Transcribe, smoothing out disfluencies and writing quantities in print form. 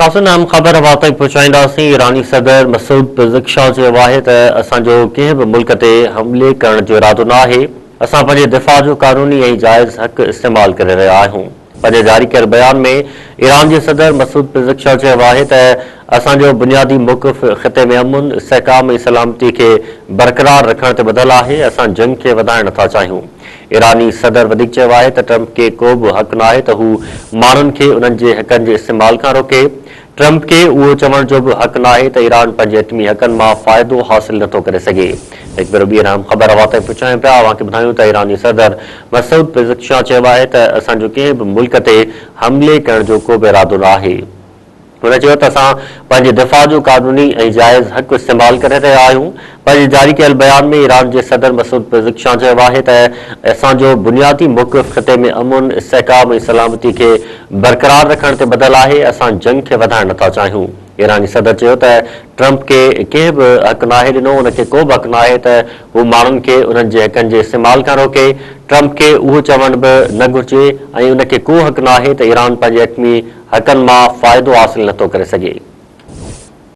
ناظرين اهم خبر اوهان تائين پهچائينداسين، ايراني صدر مسعود پزشڪيان چيو آهي ته اسان جو ڪنهن به ملڪ تي حملي ڪرڻ جو ارادو نه آهي، اسان پنهنجي دفاع جو قانوني ۽ جائز حق استعمال ڪري رهيا آهيون. پنهنجي جاري ڪيل بيان ۾ ايران جي صدر مسعود پزشڪيان چيو آهي ته اسان جو بنيادي موقف خطي ۾ امن، استحڪام ۽ سلامتي کي برقرار رکڻ تي ٻڌل آهي، اسان جنگ کي وڌائڻ نٿا چاهيون. ايراني صدر وڌيڪ چيو آهي ته ٽرمپ کي ڪو به حق ناهي ته هو ماڻهن کي انهن جي حقن جي استعمال کان روڪي، ٽرمپ کي اهو چوڻ جو به حق ناهي ته ايران پنهنجي ايٽمي حقن مان فائدو حاصل نٿو ڪري سگهي. هڪ ڀيرو ٻيهر اهم خبر اوهان تائين پهچايون پيا، اوهان کي ٻڌايون ته ايراني صدر مسعود پزشڪيان چيو آهي ته اسان جو ڪنهن به ملڪ تي حملي ڪرڻ جو ڪو به ارادو ناهي. هن چيو ته اسان پنهنجي دفاع جو قانوني ۽ جائز حق استعمال ڪري رهيا آهيون. پنهنجي جاري ڪيل بيان ۾ ايران جي صدر مسعود پزشڪيان چيو آهي ته اسان جو بنيادي موقف خطي ۾ امن، استحڪام ۽ سلامتي کي برقرار رکڻ تي ٻڌل آهي، اسان جنگ کي وڌائڻ نٿا چاهيون. ايراني صدر چيو ته ٽرمپ کي ڪنهن به حق ناهي ڏنو، ان کي ڪو به حق ناهي ته هو ماڻهن کي انهن جي حقن جي استعمال کان روڪي، ٽرمپ کي اهو چوڻ به نه گهرجي ۽ ان کي ڪو حق ناهي ته ايران پنهنجي ايٽمي حقن مان فائدو حاصل نٿو ڪري سگهي.